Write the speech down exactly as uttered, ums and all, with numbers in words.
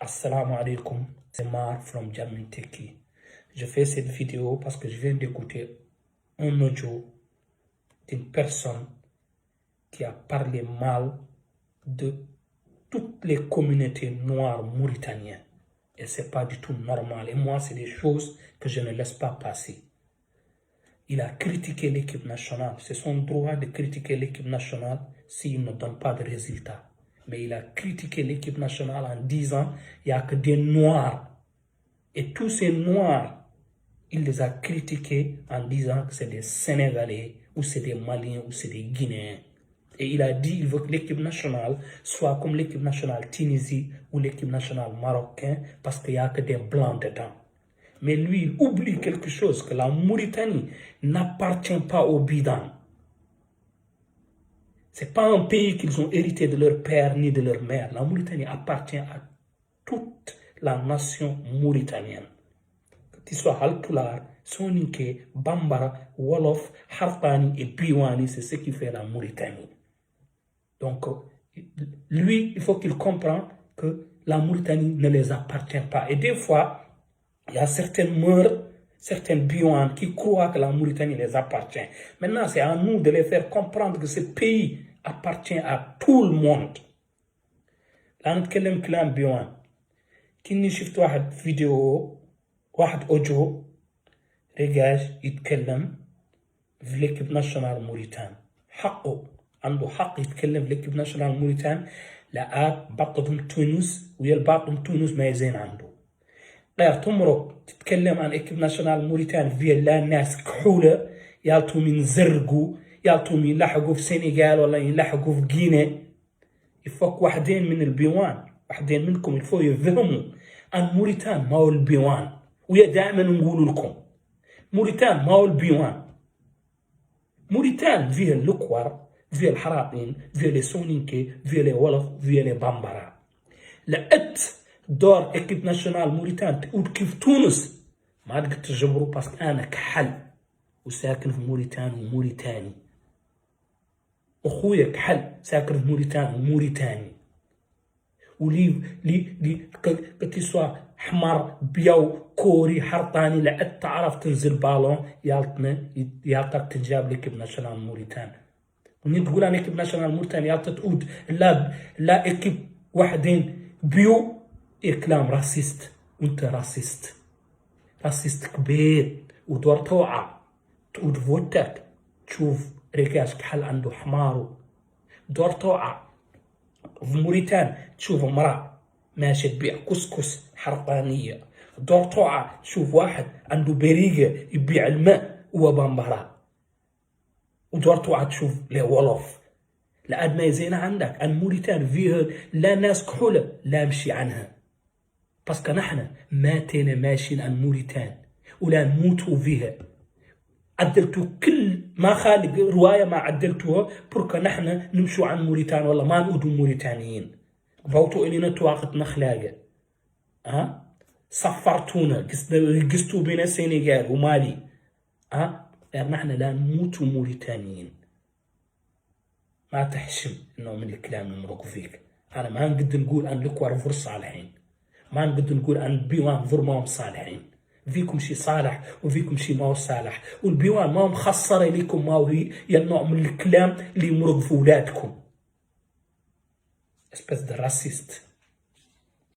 Assalamu alaikum, c'est Mar from German Turkey. Je fais cette vidéo parce que je viens d'écouter un audio d'une personne qui a parlé mal de toutes les communautés noires mauritaniennes. Et c'est pas du tout normal. Et moi, c'est des choses que je ne laisse pas passer. Il a critiqué l'équipe nationale. C'est son droit de critiquer l'équipe nationale s'il ne donne pas de résultats. Mais il a critiqué l'équipe nationale en disant, il n'y a que des noirs. Et tous ces noirs, il les a critiqués en disant que c'est des Sénégalais, ou c'est des Maliens, ou c'est des Guinéens. Et il a dit, il veut que l'équipe nationale soit comme l'équipe nationale Tunisie ou l'équipe nationale marocaine, parce qu'il n'y a que des blancs dedans. Mais lui, il oublie quelque chose, que la Mauritanie n'appartient pas aux Bidens. C'est pas un pays qu'ils ont hérité de leur père ni de leur mère. La Mauritanie appartient à toute la nation mauritanienne. Que tu sois Halpulaar, Soninké, Bambara, Wolof, Harpani et Biwani, c'est ce qui fait la Mauritanie. Donc, lui, il faut qu'il comprenne que la Mauritanie ne les appartient pas. Et des fois, il y a certaines mœurs, certaines Biwanes qui croient que la Mauritanie les appartient. Maintenant, c'est à nous de les faire comprendre que ce pays appartient à tout le monde. La nitkellem klam Biwane. Kinni shift wahed video, wahed audio, Regash yitkellem في l'équipe nationale Mauritanie. حقه، عنده حق يتكلم في l'équipe nationale Mauritanie. لأن باطن تونس، ويا الباطن تونس ما يزين عنده. غير تمرق تتكلم عن équipe nationale Mauritanie في la ناس كحولة، يالتو من زرقو، يالتو من يلحقوا في سنغال ولا يلحقوا في غينيا. Il faut que وحدين من البيوان، وحدين منكم، il faut يفهموا أن موريتان ما هو البيوان. ويا دائما نقول لكم، موريتان ما هو البيوان. موريتان فيها اللوكوار، فيها الحراطين، فيها les Soninké، فيها les Wolof، فيها les Bambara. لأت دور équipe nationale Mauritanie تعود كيف تونس، ما تقدر تجبرو parce que أنا كحل وساكن في موريتان وموريتاني. أخويا كحل ساكن في موريتان وموريتاني. ولي، لي، لي، ك-، كتسوى حمار، بيو، كوري، حرطاني، لأت تعرف تنزل بالون، يالتنا، يالتك تنجاب l'équipe nationale Mauritanie. وني تقول أنا équipe nationale Mauritanie، يالتا تعود، لا، لا équipe وحدين بيو، إيه كلام raciste، وأنت raciste. Raciste كبير، ودور توعى. تعود فوتك، تشوف رجاج كحل عنده حماره. دور توعى. في موريتان تشوف امرأة ماشية تبيع كسكس حرقانية. دور توعى تشوف واحد عنده بريقة يبيع الماء وهو بامبرا. ودور توعى تشوف les Wolof. لأد ما يزين عندك، أن موريتان فيها لا ناس كحولة، لا مشي عنها. Parce que نحن ماتينا ماشين عن موريتان، ولا نموتوا فيها. عدلتوا كل ما خالق رواية ما عدلتوها، pour que نحن نمشوا عن موريتان، والله ما نعودوا موريتانيين. بوتوا إلينا تواقت نخلاقة. ها؟ صفرتونا، قس-، قستوا بنا سنغال ومالي. ها؟ غير نحن لا نموتوا موريتانيين. ما تحشم إنه من الكلام المرق فيك. أنا ما نقدر نقول أن لكوار فور صالحين. ما نقدر نقول أن بيوان فور ما هم صالحين. فيكم شي صالح وفيكم شي ما هو صالح. والبيوان ما هم خسر ليكم ما هو هي النوع من الكلام اللي يمرق في ولادكم. Espèce de raciste.